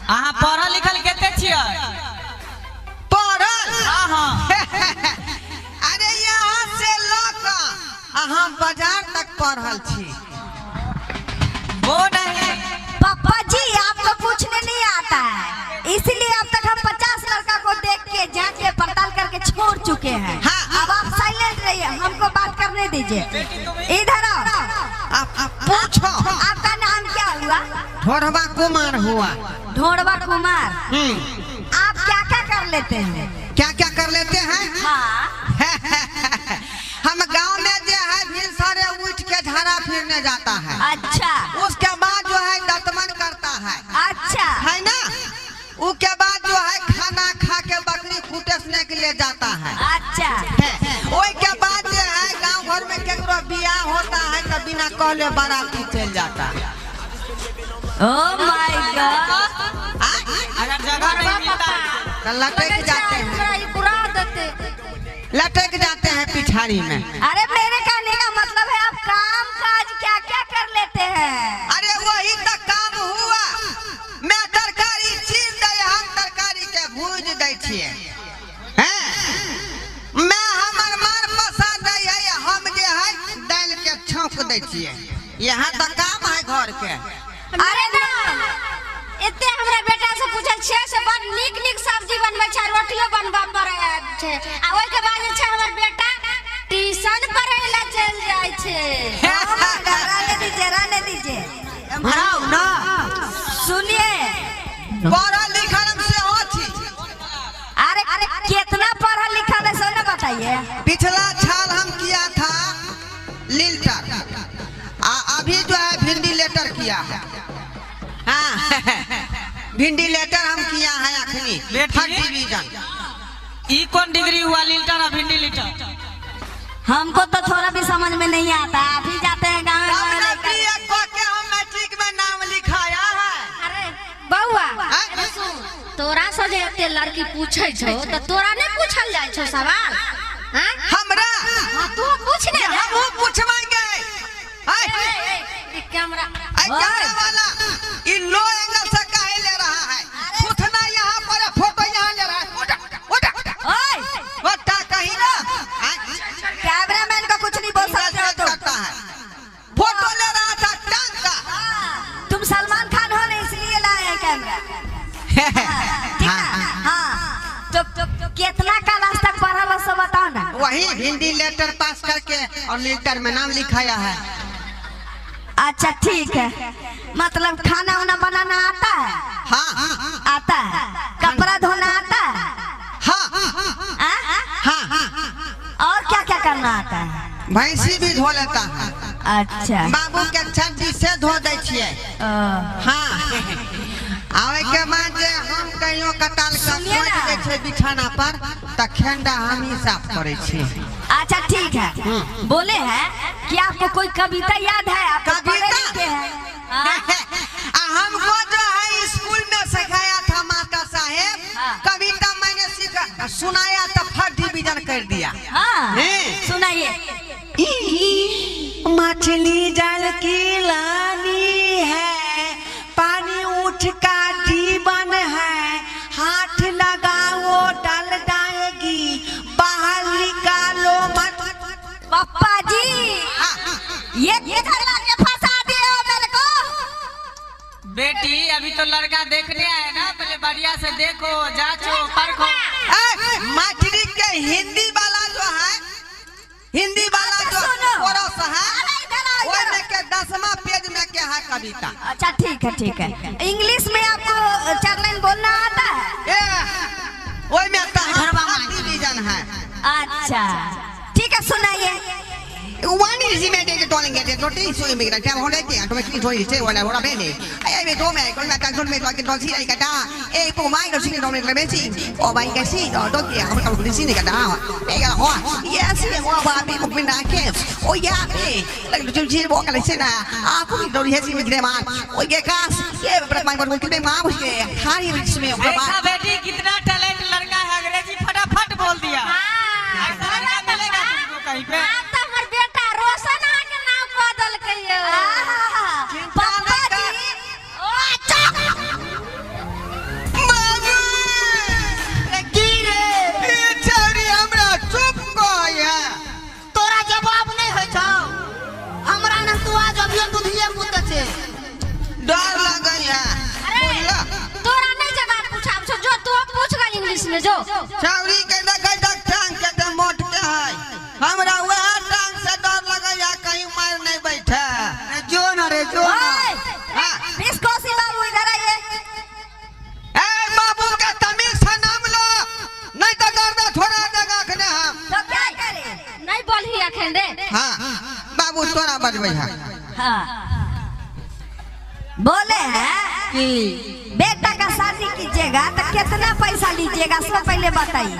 अहाँ पढ़ल लिखल कते छियै? पढ़ल? हाँ हाँ। अरे यहाँ से लऽ कऽ अहाँ बाजार तक पढ़ल छी। वो नहीं। पापा जी, आपको पूछने नहीं आता है, इसलिए अब तक हम 50 लड़का को देख के जांच के पड़ताल करके छोड़ चुके हैं। हाँ। अब आप साइलेंट रहिए, हमको बात करने दीजिए। इधर आओ। आप पूछो। आपका नाम क्या हुआ? ढोरबा कुमार हुआ। ढोरबा कुमार। हम्म। आप क्या क्या कर लेते हैं? क्या क्या कर लेते हैं? हाँ। हम गांव में जो है भीड़ सारे उठ के झाड़ा फिरने जाता है। अच्छा। उसके बाद जो है दतमन करता है। अच्छा। है ना? उसके बाद जो है खाना खा के बकरी कुटेसने के लिए जाता है। अच्छा। ओई के बाद जो है गांव घर में केकरो बियाह होता है तो बिना कहले बाराती चल जाता है। ओ my God. आ? अगर जगह नहीं मिलता तो लटक जाते हैं, पूरा देते लटक जाते हैं पिछाड़ी में। अरे मेरे कहने का मतलब है आप काम काज क्या क्या कर लेते हैं? अरे वही तो काम हुआ। मैं तरकारी चीर दे, हम तरकारी के भूज दे छिए। हैं? मैं हमर मार पसा दे है, हम जे है दाल के छौंक दे छिए। यहाँ तो काम है घर के। अरे ना, एते हमरा बेटा से पूछल छियै से बड़ नीक नीक सब्जी बनबै छै, रोटियो बनबऽ पड़ै छै, आ ओहिके बाद जे छै हमर बेटा ट्यूशन पढ़ै लए चलि जाइ छै। रहने दीजिए, रहने दीजिए। आओ ना। सुनिए, पढ़ल लिखल हम सेहो छी। अरे कितना पढ़ल लिखल है सो ना बताइए। पिछला साल हम किया था लीटर, आ अभी जो है भिंडी लेटर किया है। हाँ, भिंडी लेटर हम किया है अखनी बेटी? Third division. ई कौन डिग्री हुआ, लीटर और भिंडी लीटर? हमको तो थोड़ा भी समझ में नहीं आता, आप ही जाते हैं गाँव तब में ना लेकर। बी ए कऽ के हम मैट्रिक में नाम लिखाया है। अरे बौआ, आँय? अरे सुन, तोरा से जे एते लड़की पूछै छौ तऽ तोरा नहि पूछल जाइ छौ सवाल? हाँ? हमरा? हाँ, तू पूछ ने। हमहूँ पूछबेंगे। आय, ए, ए, कैमरा। आय, कैमरा वाला ई लो एंगल से काहे ले रहा है? थूथना यहाँ पर है, फोटो यहाँ ले रहा है। उठ, उठ, ओए, उठा कहीं ना। आय, कैमरामैन को कुछ नहीं बोल सकते हो तुम। करता है, फोटो ले रहा था टांग का। तुम सलमान खान हो ना, इसलिए लाए हैं कैमरा। ठीक है? हाँ, तो कितना क्लास तक पढ़ल हो सो बताओ ना। वही हिंदी लेटर पास करके और लेटर में नाम लिखाया है। अच्छा ठीक है, मतलब खाना वाना बनाना आता है? हाँ। आता है। कपड़ा धोना आता है? हाँ। आ? हाँ। और क्या क्या करना आता है? भैंसी भी धो लेता है। अच्छा। बाबू के छज्जी से धो दै छियै। ओ, हाँ, आ ओहिके बाद जे हम कहियो कटाल के सुनिए ना। खोजि दै छै बिछाना पर तऽ खेंडा हम ही साफ करै छी। अच्छा ठीक है। बोले हैं कि आपको कोई कविता याद है? आप तो पढ़े कविता? लिखे हैं। हाँ? आ हमको जो है स्कूल में सिखाया था मास्टर साहेब। हाँ। कविता मैंने सीखा, सुनाया तो फर्स्ट डिवीजन कर दिया। हाँ। हैं। सुनाइए। मछली जल की लानी है, पानी उठ का जीवन है, हाथ लगाओ डल जाएगी, बाहर निकालो मत। पप्पा जी, हाँ, ये किधर लाके फंसा दिए हो मेरे को? बेटी, अभी तो लड़का देखने आए ना, पहले बढ़िया से देखो, जांचो, परखो। ए, मैट्रिक के हिंदी वाला जो है, हिंदी वाला अच्छा, जो सुनो। कोरस है, अरे इधर आओ, इधर ओहिमे के 10वां पेज में के है कविता। अच्छा ठीक है, ठीक है। इंग्लिश में आपको चार लाइन बोलना आता है? ए, ओहिमे तो फर्स्ट डिवीजन है। अच्छा ठीक है, सुनाइए। One is me de tolen ge de roti so me ga ta ho le te to me ki to se wala wala be ne ai me to me ko me ta me to ke to si ai ka ta e po mai do si do me le si o mai ke si do do ke ha ka si ne ka ta e ga ho yes si mo ba bi mo na ke o ya be la do si bo ka le se na a ku do ri si me de ma o ye ka ye pra mai ko ke ma bo ke ha ri si me o ba। देखा बेटी, कितना talent लड़का है, अंग्रेजी फटाफट बोल दिया। ऐसा लड़का मिलेगा तुमको कहीं पे? आब तऽ हमर बेटा रोशन अहाँके नाम कऽ देलकै यौ। आहा, चिंता पप्पा नहीं कर। जी, ओ अच्छा। है। अरे तोरा नहीं जवाब पूछाब छौ, जो तू पूछ गा इंग्लिश में जो। छौरी के देखै तक टांग के ते मोट के है, हमरा वह टांग से डर लगैया कहीं मार नहीं बैठे। अरे जो ना रे जो ना। हां बिस्कोसी बाबू इधर आइए। ए बाबू के तमीज से नाम लो, नहीं तो गर्दा छोड़ा देगा अखने हम। तो क्या करें? नहीं बोलही अखन रे। हां बाबू तोरा बजबै है। हाँ बोले हैं की बेटा का शादी कीजिएगा तो कितना पैसा लीजिएगा सब पहले बताइए।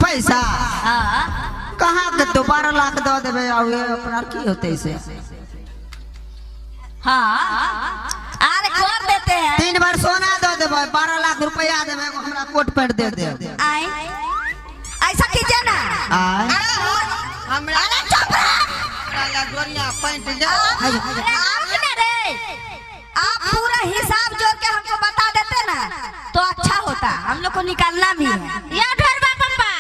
पैसा हाँ कहाँ के 2-12 लाख दऽ देबै आ उहे अपना की होतै से। हाँ अरे कर देते हैं। 3 बार सोना दऽ देबै, 12 लाख रुपया देबै, एगो हमरा कोट पैंट दे देब। आए ऐसा कीजिए ना। आय हमरा अरे चुप रह। काला जोरिया पैंट जा। आप ना रे, आप पूरा हिसाब जोड़ के हमको बता देते ना तो अच्छा होता, हम लोग को निकालना भी है। या ढोरबा पप्पा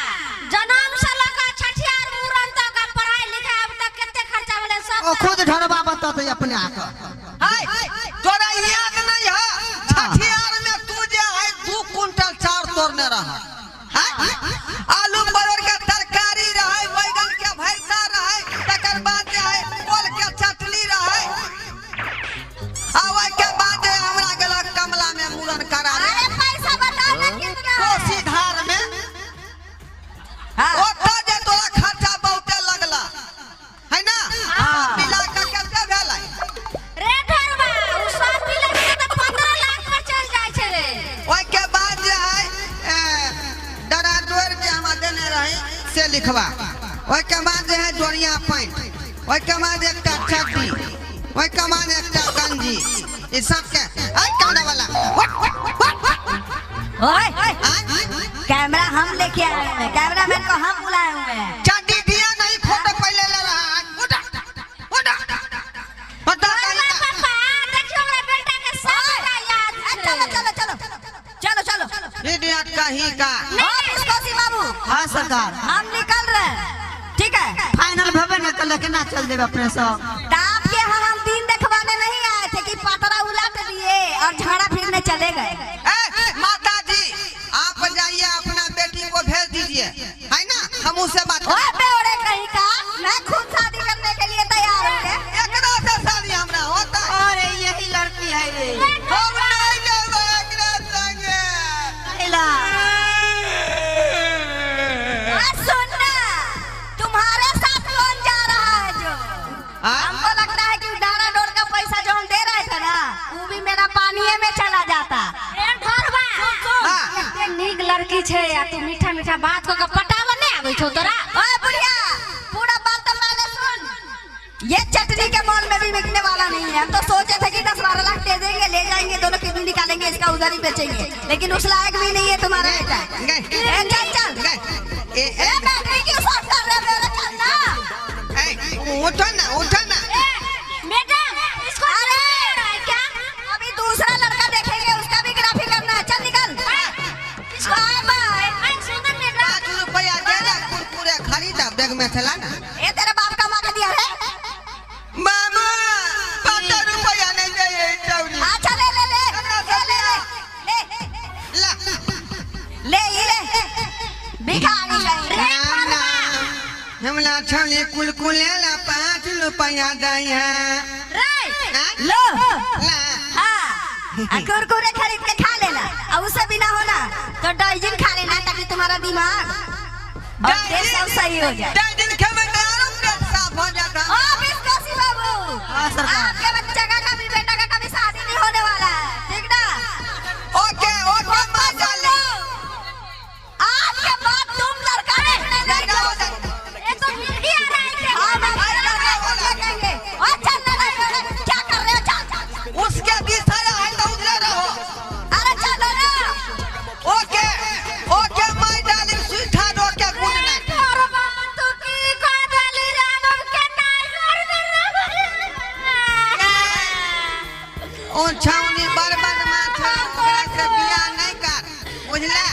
जन्म से लगा छठियार मुरन तक आ पढ़ाई लिखाई अब तक कते खर्चा भेलै सब। ओ खुद ढोरबा बततै अपने आके। हाय तोरा याद नहीं है छठियार में तू जे है 2 कुंटल चाउर तोड़ने रहा। हाय आलू परोड़ के तरकारी रहे, बैगन के भरता रहे, तकर बाद जे है ओल के चटनी रहे, आ ओइ के बाद जे हमरा गेल कमला में मुरन करा दे। अरे पैसा बता ना कितना है। कोसी धार में हाँ ओतऽ जे तोरा खर्चा बहुते लगला है ना। हाँ। मिला के कते भेलै रे ढोरबा उ सब मिला के त 15 लाख पर चल जाय छै रे। ओइ के बाद जे है डरा डोर जे हमरा देने रही से लिखवा, ओइ के बाद जे है डोरिया पैंट, ओइ के बाद एकटा चड्डी, ओइ के बाद एकटा गंजी, ई सब के आई काना वाला। ओए आय कैमरा हम लेके आए हुए हैं, कैमरामैन को हम बुलाए हुए हैं। चड्डी दिया नहीं, फोटो पहले ले रहा है। उठा उठा उठा। ढोरबा पप्पा देखियो हमरा बेटा के सबटा याद छै। चलो चलो चलो चलो चलो। इडियट कहीं का। ओ बिस्कोसी बाबू हाँ सरकार हम निकल रहे हैं, ठीक है? फाइनल भेबे न कल केना चल जेबै अपने सब। तो आपके यहाँ हम दिन देखवाने नहीं आए थे कि पतरा उलट दिए और झाड़ा फिरने चले गए। ए माता जी आप जाइए अपना बेटी को भेज दीजिए है ना, हम उससे बात ओए बेवड़े कहीं का, मैं खुद शादी करने के लिए तैयार हूँ। एकरा से शादी हमरा होता है। अरे यही लड़की है रे। हम नहीं लेबै एकरा संगे। महिला सुनना तुम्हारे साथ कौन जा रहा है जो? हमको लगता है कि डारा डोर का पैसा जो हम दे रहे थे ना वो भी मेरा पानी में चला जाता। रे ढोरबा एते नीक लड़की छै आ तू मीठा मीठा बात क के पटाबऽ नै आबै छौ तोरा। ओए बुढ़िया पूरा बात तो पहले सुन, ये चटनी के मॉल में भी बिकने वाला नहीं है। हम तो सोचे थे कि 10-12 लाख दे देंगे, ले जाएंगे, दोनों किडनी निकालेंगे इसका, उधर ही बेचेंगे, लेकिन उस लायक भी नहीं है तुम्हारा बेटा। ए, चल चल। ए ए बैटरी क्यों शॉर्ट कर रहे हो मेरा? चल ना। ए उठो ना उठो ना। ए मैडम इसको अरे है क्या? अभी दूसरा लड़का देखेंगे, उसका भी ग्राफी करना है। चल निकल। बाय बाय। ए सुंदर मैडम 5 रुपया दे दे कुरकुरे खरीद बैग में चला ना। ए तेरे बाप कमा के दिया है। मामा 5 रुपया नहीं दे चौरी। अच्छा ले ले ले ले ले ले ला ले ये ले भिखारी कहीं। हमरा छौली कुलकुले ला 5 रुपया दई है। रे लो ला हाँ कुरकुरे खरीद के खा लेना, और उससे बिना होना तो डाइजिन खा लेना ताकि तुम्हारा दिमाग और देह सब सही हो जाए। डाइजिन खेबे तो आरो पेट साफ हो जाता। ओ बिस्कोसी बाबू हाँ सरकार। आपके बच्चा का कभी बेटा का कभी शादी नहीं होने वाला है, ठीक ना? ओके ओके माता ली। आज के बाद तुम लड़का देखने नहीं जाओगे। ए तो मिर्गी आ रहा है। हाँ मैं देखेंगे। और चल ना क्या कर रहे हो? चल उसके दिशाया है तो उधर रहो। अरे चलो ना। Okay okay my darling sweetheart okay good night. ढोरबा तू की क देली रे हम के नाइ घर में रह। ओ छौनी बरबर माथा ओकरा से बियाह नहीं कर बुझला।